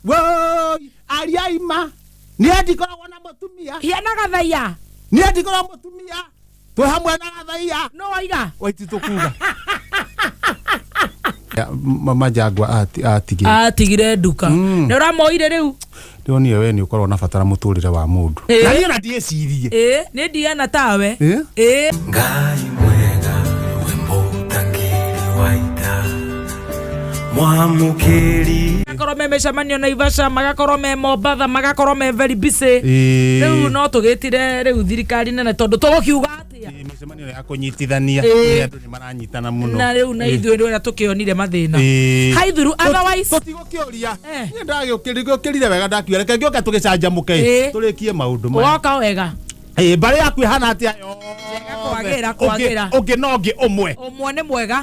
Woi, aria ima niĩ ndikoragwo na mũtumia. Hiana gathaiya. Niĩ ndikoragwo mũtumia, twĩ hamwe na gathaiya. No waiga. Waititũ kuga Majangwa atigire. Atigire nduka. Nĩ ũramoire rĩu. Ndĩronire we nĩ ũkorwo na bata na mũtũrĩre wa mũndũ. Na niĩ ona ndiĩcirie. Ĩĩ, nĩ ndigana tawe. Ĩĩ. Ngai mwega we mũtangĩri wa ita mwamũkĩri. Magakorwo me mĩcemanio Naivasha, magakorwo me Mombatha, magakorwo me very busy. Rĩu no tũgĩtire rĩu thirikari nene tondũ tũgũkiuga atĩa? Ĩĩ, mĩcemanio ya kũnyitithania. Andũ nĩ maranyitana mũno. Na rĩu na ithuĩ rĩrĩa tũkĩonire mathĩna. Haithuru otherwise Tũtigũkĩũria. Niĩ ndagĩũkĩrire wega, ndakiuga reke ngĩũke tũgĩcanjamũke tũrĩkie maũndũ maya. Woka wega. Ĩĩ, mbarĩ yaku ĩhana atĩa? Kwagĩra, kwagĩra. Ũngĩ no ũngĩ ũmwe. Ũmwe nĩ mwega.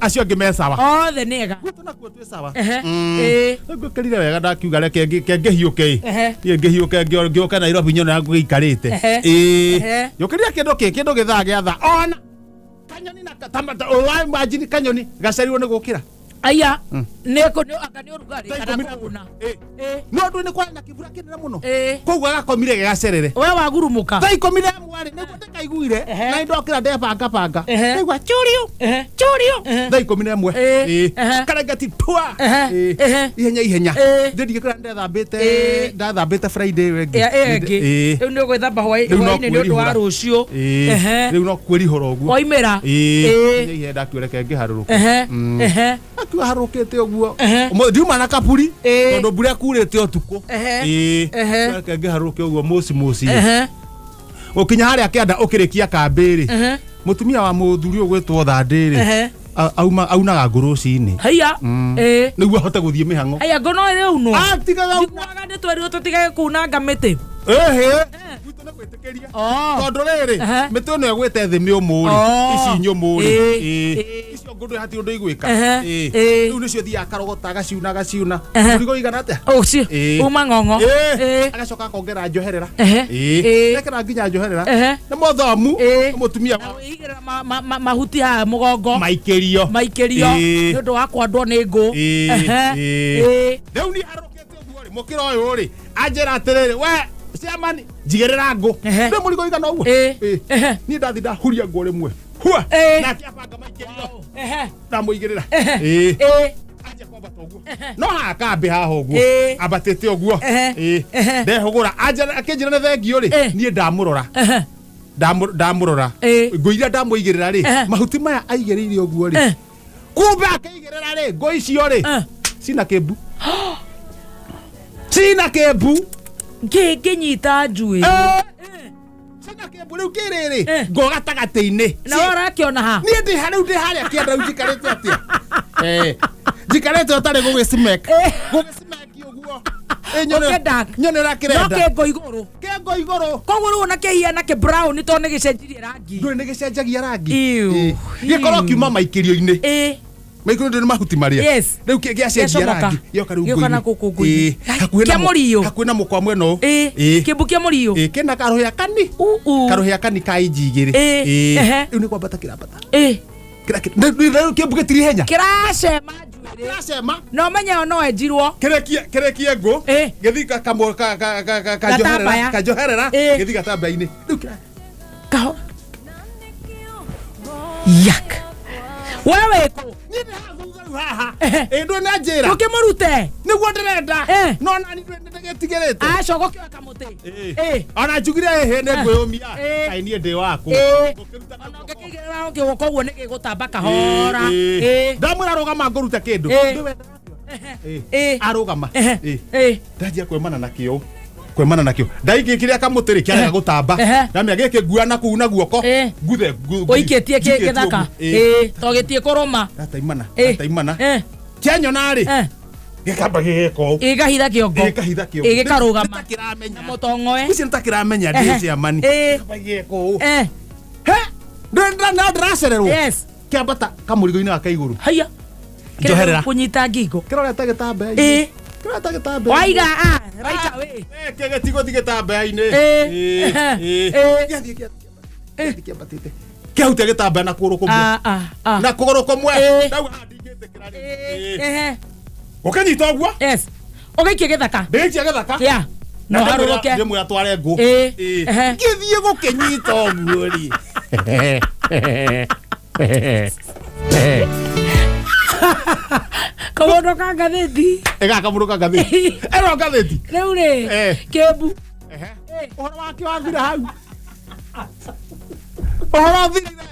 Acio angĩ me sawa. Othe nĩ ega. Gwitũ nakuo twĩ sawa. Ĩĩ. Ngũkĩrire wega, ndakiuga reke ngĩhiũke ĩ. Niĩ ngĩhiũke ngĩũke Nairobi nyone ngũgĩikarĩte. Ĩĩ. Njũkĩrire kĩndũ kĩ kĩndũ gĩthaa gĩa thaa ona kanyoni na imagine kanyoni gacerirwo nĩ gũkĩra. Aya, nĩ kũ nĩ anga nĩ ũrugarĩ Thaa kana 11. kũhũna. No ndũ nĩ kwarĩ na kĩbura kĩnene mũno. Ĩĩ. Koguo agakomire gĩgacerere. We wagurumũka. Thaa 11 rĩ, nĩguo ndĩkaiguire. Na nĩndokĩra ndebangabanga. Ndaigua churio. Churio. Thaa 11. Ĩĩ. Karengeti pua. Ehe. Ĩĩ. Ehe. Ihenya ihenya. Ĩĩ. Ndĩndigĩkĩra ndethambĩte. Ĩĩ. Ndathambĩte Friday ĩyo ĩngĩ. Ya ĩyo ĩngĩ. Ĩĩ. Rĩu nĩ ũgwĩthamba Rĩu no hwaĩ-inĩ nĩ ũndũ wa kwĩrihũra. rũciũ. Ĩĩ. Ehe. Rĩu no kwĩrihũra ũguo. Waimĩra. Ĩĩ. Ĩĩ. Ihenya ihenya ndakiuga reke ngĩharũrũke. Ehe. Ehe. Akiuga harũkĩte ũguo. Ehe. Ũmũthĩ ndiuma na kaburi. Ĩĩ. Tondũ mbura ĩkurĩte ũtukũ. Ehe. Ĩĩ. Ehe. Reke ngĩharũrũke ũguo mũci mũci. Ehe. Gũkinya harĩa kĩanda ũkĩrĩkia kambĩ rĩ. Ehe. Mũtumia wa mũthuri ũyũ gwĩtwo Thandĩ rĩ. Ehe. Aunaga ngũ rũcinĩ. Haiya. Ĩĩ. Nĩguo ahote gũthiĩ mĩhang'o. Haiya ngũ no ĩrĩ unwo. Atigaga una. Njiguaga nĩ twerirwo tũtigage kunanga mĩtĩ. Ĩhĩ. Gwitũ nĩ gwĩtĩkĩria. Oh. Tondũ rĩrĩ, Ehe. mĩtĩ ĩno ĩgwĩte thĩ mĩũmũ rĩ, Oh. ici nyũmũ rĩ, Ĩĩ. ĩĩ. Icio ngũ ndũĩ hatirĩ ũndũ igwĩka. Ehe. Ĩĩ. Ĩĩ. Rĩu nĩcio thiaga akarogota agaciuna agaciuna. Ehe. Mũrigo ũigana atĩa? Ũcio. Ĩĩ. Uma ng'ong'o. Ĩĩ. Ĩĩ. Agacoka akongera njoherera. Ehe. Ĩĩ. Ĩĩ. Ekĩra nginya njoherera. Ehe. Nĩ mũthomu. Ĩĩ. Nĩ mũtumia Na wa wĩigĩrĩra mahuti haha mũgongo. Maikĩrio. Maikĩrio. Ĩĩ. Nĩ ũndũ wa kwandwo nĩ ngũ. Ĩĩ. Ehe. Ĩĩ. Ĩĩ. Rĩu niĩ harũkĩte ũguo rĩ, mũkĩra ũyũ rĩ, anjĩra atĩrĩrĩ, we chairman, njigĩrĩra ngũ. Ehe. Nĩ mũrigo ũigana ũguo? Ĩĩ. Ĩĩ. Ehe. Niĩ ndathi ndahuria ngũ rĩmwe. Hua. Ĩĩ. Nake abanga maikĩrio. Ehe. Ndamũigĩrĩra. Ehe. Ĩĩ. Ĩĩ. Anjia kwambata ũguo. No haha kambĩ haha ũguo. Ĩĩ. Ambatĩte ũguo. Ehe. Ĩĩ. Ehe. Ndehũgũra. Anjĩra akĩnjĩra nĩ thengiũ rĩ. Ĩĩ. Niĩ ndamũrora. Ehe. Ndamũrora. Ĩĩ. Ngũ iria ndamũigĩrĩra rĩ, Ehe. mahuti maya aigĩrĩire ũguo rĩ. Eh. Kumbe akĩigĩrĩra rĩ, ngũ icio rĩ, Eh. cina kĩmbu. Cina kĩmbu. Ngĩngĩnyita njuĩ. Eh. Cina kĩmbu rĩu kĩrĩrĩ. Eh. Ngũ gatagatĩ-inĩ. Na we ũrakĩona ha? Niĩ ndĩ harĩa ndĩ harĩa kĩanda rĩu njikarĩte atĩa? Eh. Njikarĩte ũtarĩ gũgĩcimek. Eh. Gũgĩcimeki ũguo. Ĩ nyone Ũkĩenda. nyone ũrĩa No kĩrenda. kĩngũ igũrũ. Kĩngũ igũrũ. Koguo rĩu ona kĩhiana kĩ brown tondũ nĩ gĩcenjirie rangi. Ndũĩ nĩ gĩcenjagia rangi. Ew. Ĩ. Gĩkorwo kiuma maikĩrio-inĩ. Ĩĩ. Maikĩrio nĩ mahuti marĩa. Yes. Rĩu gĩacenjia Gĩacomoka. rangi. Gĩoka rĩu Gĩoka na ngũ-inĩ. gũkũ ngũ-inĩ. Ĩ. Hakuhĩ na Kĩa mũriũ. Hakuhĩ na mũkwa mwena ũyũ. Ĩĩ. Ĩ. Kĩmbu kĩa mũriũ. Ĩ, kĩna karũhĩa kani. Uu. Karũhĩa kani ka inji igĩrĩ. Ĩ. Ĩ. Ehe. Rĩu nĩ kwambata kĩrambata. Ĩĩ. Rĩu kĩmbu gĩtirĩ ihenya. Kĩracema njuĩrĩ. Kĩracema. Na ũmenye yo no enjirwo. Kĩrekie kĩrekie ngũ. Ĩ. Gĩthiĩ kamwe ka ka ka ka kanjoherera Gatambaya. kanjoherera Ĩ. gĩthiĩ gatambaya-inĩ. Rĩu kĩra Kaho. Yak. We wĩkũ? Niĩ ndĩ haha thutha rĩu haha. Ehe. Ĩ ndũĩ nĩ anjĩra. Ũkĩmũrute. Nĩguo ndĩrenda. Eh. No nani ndũĩ nĩndĩgĩtigĩrĩte. Aca ũgũkĩoya kamũtĩ. Ĩ. Ĩ. Ona njugire ĩhĩ nĩ ngwĩyũmia. Ĩ. Kaĩ niĩ ndĩ waku. Ĩ. Ngũkĩruta na Ona guoko. ũngĩkĩigĩrĩra kĩguoko ũguo nĩ gĩgũtamba kahora. Ĩ. Ĩ. Ndamwĩra rũgama ngũrute kĩndũ. Ĩ. Ndũĩ wendaga atĩa? Ĩ. Ĩ. Arũgama. Ehe. Ĩ. Ĩ. Ndanjia kwemana na kĩo. Kwemana nakĩo. Ndaingĩkire kamũtĩ rĩ kĩarega gũtamba. Ehe. Ndamĩa gĩkĩ ngua na kuu na guoko. Ĩ. Nguthe Ũikĩtie kĩ njikĩtie gĩthaka. ũguo. Ĩ. Ĩ. To gĩtiĩ kũrũma. Ndataimana. Ĩ. Ndataimana. Ĩ. Kĩanyona rĩ. Eh. Gĩkamba gĩgeka ũũ. Gĩkahitha kĩongo. Gĩkahitha kĩongo. Ĩ, gĩkarũgama. Nĩ ta kĩramenya. Na mũtong'oe. Icio nĩ ta kĩramenya ndĩ Ehe. chairman. Ĩ. Gĩkamba gĩgeka ũũ. Eh. He! Ndĩ na ndĩracererwo. Yes. Kĩambata kamũrigo-inĩ gaka igũrũ. Haiya. Njoherera. Kũnyita ngingo. Kĩrorete gĩtambaya-inĩ. Ĩ. Kĩrorete gĩtambaya-inĩ. Waiga ah right away. Eh, kĩgĩtigũthi gĩtambaya-inĩ. Ĩ. Ĩ. Ehe. Ĩ. Ĩ. Gĩathiĩ gĩathiĩ kĩambatĩte. Kĩahutia gĩtambaya na kũgũrũ kũmwe. Ah ah ah. Na kũgũrũ kũmwe. Ĩ. Ndauga haha ndingĩtĩkĩra rĩu. Ĩ. Ĩ. Ehe. Ũkĩnyita ũguo. Yes. Ũgĩikie gĩthaka. Ndĩgĩikia gĩthaka. Ya. Na ũharũrũke. Ndĩmwĩra tware ngũ. Ĩĩ. Ĩĩ. Ehe. Ngĩthiĩ gũkĩnyita ũguo rĩ. Kaũndũ ka ngathĩti. Ĩgaka mũndũ ka ngathĩti. Ĩno ngathĩti. Rĩu rĩ. Eh. Kĩmbu. Ehe. Ũhoro wake wathira hau. Ũhoro ũthirire.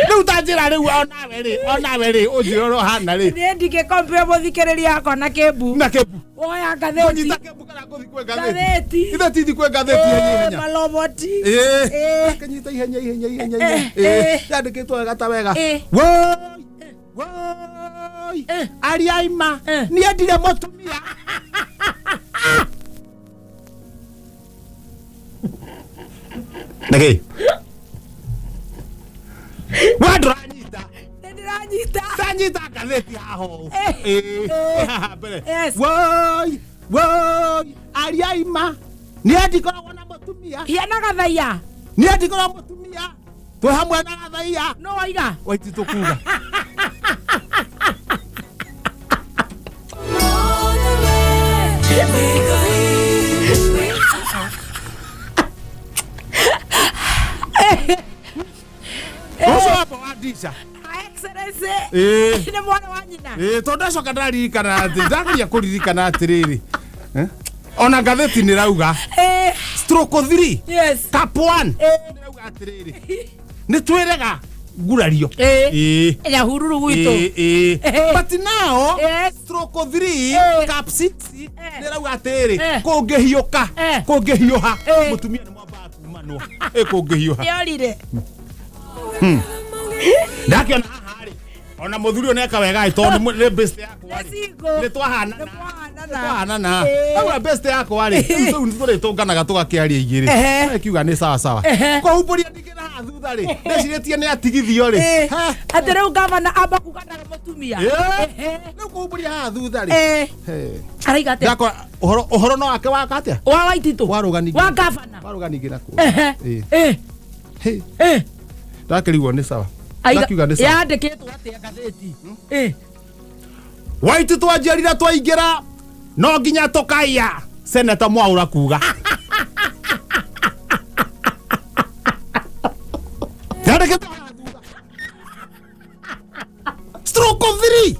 Rĩu ta njĩra rĩu onawe rĩ onawe rĩ ũnjĩre ũrĩa ũhana rĩ. Niĩ ndingĩkompia mũthikĩrĩria yakwa na kĩmbu. Na kĩmbu. Woya ngathĩti. Kũnyita kĩmbu kana gũthiĩ kwĩ ngathĩti. Ngathĩti. Ithe tithi kwĩ ngathĩti ihenya Eh, ihenya. maloboti. Ĩĩ. Eh. Akĩnyita ihenya ihenya ihenya Eh, ihenya. Ĩĩ. eh. Yandĩkĩtwo wega ta wega. Eh. Woi. Woi. Eh. Aria ima. Eh. Niendire mũtumia. Nĩkĩ? We ndũranyita. Nĩ ndĩranyita. Ndanyita ngathĩti haha ũũ. Eh. Ĩĩ. Eh. Haha mbere. Yes. Woi. Woi. Aria ima. Niĩ ndikoragwo na mũtumia. Hiana gathaiya. Niĩ ndikoragwo mũtumia. Twĩ hamwe na gathaiya. No waiga. Waititũ kuga. Ũcio wamba wa ndica. Excellency. Ĩĩ. Nĩ mwana wa nyina. Ĩĩ, tondũ ndacoka ndaririkana atĩ ndageria kũririkana atĩrĩrĩ Eh? Ona ngathĩti nĩ rauga Eh. stroke 3 Yes. cap 1 Eh. nĩ rauga atĩrĩrĩ nĩ twĩrega ngurario. Eh. Ĩĩ. Nyahururu gwitũ. Ĩĩ, ĩĩ. Eh. But now Yes. stroke 3 Eh. cap 6 Eh. nĩ rauga atĩrĩrĩ Eh. kũngĩhiũka Eh. kũngĩhiũha Eh. mũtumia nĩ mwambaga kumanwo ĩ kũngĩhiũha. Nĩorire. Ndakĩona haha rĩ ona mũthuri ũyũ nĩeka wega ĩ tondũ nĩ best yakwa Nĩ rĩ single. nĩ twahanana. Nĩ mwahanana. Twahanana. Ĩĩ. Aura best yakwa rĩ rĩu nĩ tũrĩtũnganaga tũgakĩaria igĩrĩ. Ehe. Kiuga nĩ sawa sawa. Ehe. Kũhumbũria ningĩ na haha thutha rĩ ndecirĩtie nĩ atigithio rĩ. Eh. Ha. Atĩ rĩu gavana amba kuga ndarĩ mũtumia. Ĩĩ. Ehe. Rĩu kũhumbũria haha thutha rĩ. Eh. He. Araiga atĩa? Ndakora ũhoro ũhoro no wake waka atĩa? Wa Waititũ. Warũga ningĩ. Wa gavana. Warũga ningĩ na kũu. Ehe. Ĩĩ. Eh. Hĩ. Eh. Ndakĩrigwo nĩ sawa. Aiga- Ndakiuga nĩ sawa. Yandĩkĩtwo atĩa ngathĩti? Eh. Waititũ anjĩrire twaingĩra no nginya tũkaiya. Seneta Mwaura kuga. Yandĩkĩtwo haha thutha. Stroke 3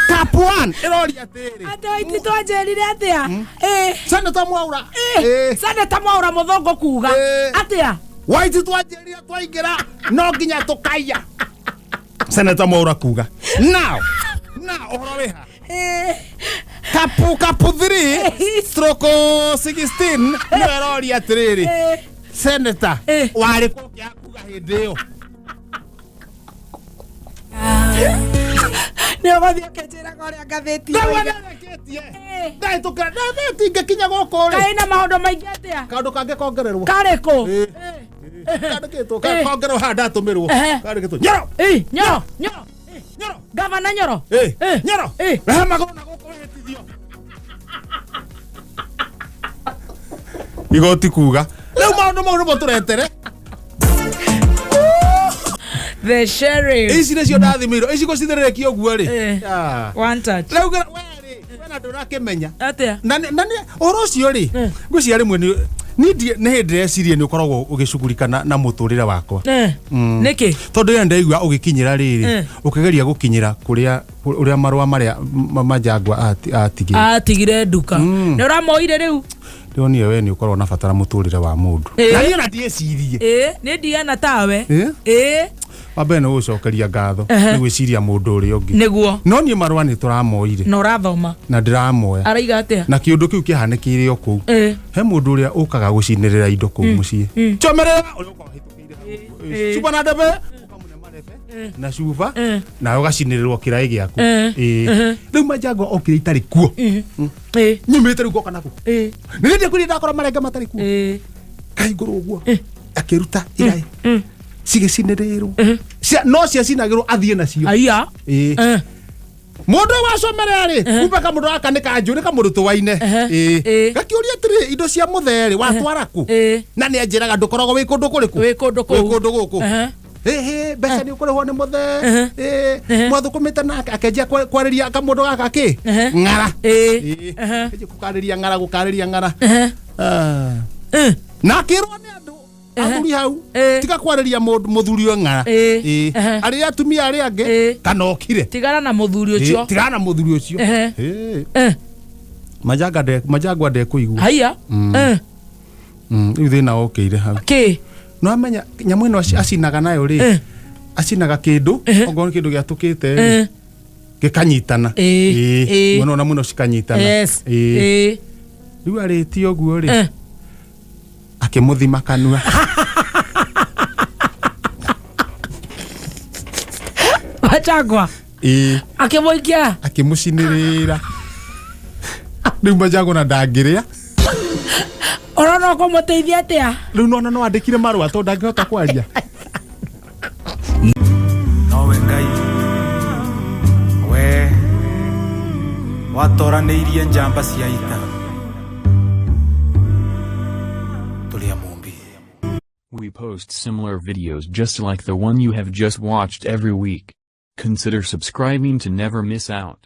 cap 1 ĩroria atĩrĩrĩ. Atĩ Waititũ anjĩrire atĩa? Eh. Seneta Mwaura. Eh. Ĩĩ. Seneta Mwaura Mũthũngũ kuga. Eh. Atĩa? Waititũ anjĩrire twaingĩra no nginya tũkaiya. Seneta Mwaura kuga. Now, now ũhoro wĩ ha? Eh. Kapu kapu 3 stroke 16 nĩyo ĩroria atĩrĩrĩ. Eh. Senator Eh. warĩ kũ ũkĩaga kuga hĩndĩ ĩyo? Nĩ ũgũthiĩ ũkĩnjĩraga ũrĩa ngathĩti Rĩu yoiga. nĩarĩkĩtie. Eh. Ndahĩtũkĩra ngathĩti ngĩkinya gũkũ rĩ. Kaĩ na maũndũ maingĩ atĩa? Kaũndũ kangĩ kongererwo. Karĩkũ? Eh. Eh. Kandĩkĩtwo Eh. kongererwo haha ndatũmĩrwo. Ehe. Kandĩkĩtwo Nyoro. Eh, Nyoro, Nyoro. Eh. Nyoro. Gavana Nyoro. Eh. Eh. Nyoro. Eh. Rehe magũrũ na gũkũ wĩhĩtithio. Igoti kuga. Rĩu maũndũ mau nĩmo tũretere. The sheriff. Ici nĩcio ndathimĩirwo. Ici gũcithĩrĩrĩkia ũguo rĩ. Eh. Ah. One touch. Rĩu we rĩ, we na ndũrakĩmenya. Atĩa? Na nĩ- na nĩ ũhoro ũcio rĩ Eh. ngwĩciria rĩmwe nĩ niĩ nĩ hĩndĩ ndĩreciria nĩ ũkoragwo ũgĩcugurika na mũtũrĩre wakwa. Eh. Nĩkĩ? Tondũ rĩrĩa ndaigua ũgĩkinyĩra rĩrĩ Eh. ũkĩgeria gũkinyĩra kũrĩa ũrĩa marũa marĩa Manjangwa atigire. Atigire nduka. Nĩ ũramoire rĩu? Ndĩronire we nĩ ũkoragwo na bata na mũtũrĩre wa mũndũ. Eh. Na niĩ ona ndiĩcirie. Ĩĩ, nĩ ndigana tawe. Eh? Ĩĩ, Wa mbere nĩ gũcokeria ngatho Ehe. nĩ gwĩciria mũndũ ũrĩa ũngĩ. nĩguo. No niĩ marũa nĩ tũramoire Na ũrathoma. na ndĩramoya. Araiga atĩa? Na kĩũndũ kĩu kĩhanĩkĩire o kũu. Ĩĩ. He mũndũ ũrĩa ũkaga gũcinĩrĩra indo kũu mũciĩ. Chomerera ũrĩa ũkaga ũhĩtũkĩire hau. Eh. Cuba na ndebe ũkamũne marebe na cuba Eh. nawe ũgacinĩrĩrwo kĩraĩ gĩaku. Eh. Ĩĩ. Eh. Rĩu Manjangwa okire itarĩ kuo. Ĩĩ. Nyumĩte rĩu ngoka naku. Ĩĩ. Nĩ rĩndĩ kwĩrĩ ndakora marenge matarĩ kuo. Ĩĩ. Kahingũrwo ũguo. Akĩruta iraĩ. Mm. Cigĩcinĩrĩrwo. No ciacinagĩrwo athiĩ nacio. Aiya. Ĩĩ. Eh. Mũndũ ũyũ wacomerea rĩ kumbe kamũndũ gaka nĩ kanjũ nĩ kamũndũ tũwaine. Ehe. Ĩĩ. Ĩĩ. Gakĩũria atĩrĩ indo cia mũthee rĩ watwara kũ? Ĩĩ. Na nĩ anjĩraga ndũkoragwo wĩ kũndũ kũrĩkũ? Wĩ kũndũ kũu. Wĩ kũndũ gũkũ. Ehe. Ĩhĩ, mbeca nĩ ũkũrĩhwo nĩ mũthee. Ĩ, mwathũkũmĩte nake akenjia kwarĩria kamũndũ gaka kĩ ng'ara. Ĩ, akenjia gũkarĩria ng'ara, gũkarĩria ng'ara. Ah. Na akĩrwo nĩ andũ athuri hau, tiga kwarĩria mũndũ mũthuri ũyũ ng'ara. Ĩ, arĩa atumia arĩa angĩ kana okire. Tigana na mũthuri ũcio. Ĩ, tigana na mũthuri ũcio. Ĩ. Majangwa ndekũigua. Haiya. Rĩu thĩna wokĩire hau. Kĩ? No amenya nyamũ ĩno acinaga nayo rĩ, acinaga kĩndũ ongorwo nĩ kĩndũ gĩatũkĩte rĩ, gĩkanyitana. Ĩĩ, mwena ũyũ na mwena ũcio cikanyitana. Ĩĩ. Rĩu arĩtie ũguo rĩ, akĩmũthima kanua. Machagwa. Ĩĩ. Akĩmũikia. Akĩmũcinĩrĩra. Rĩu Majangwa na ndangĩrĩa. Ũrona ũkũmũteithia atĩa? Rĩu nona no andĩkire marũa tondũ ndangĩhota kwaria. Nowe Ngai, we watoranĩirie njamba cia ita tũrĩ a Mũmbi. We post similar videos just like the one you have just watched every week. Consider subscribing to never miss out.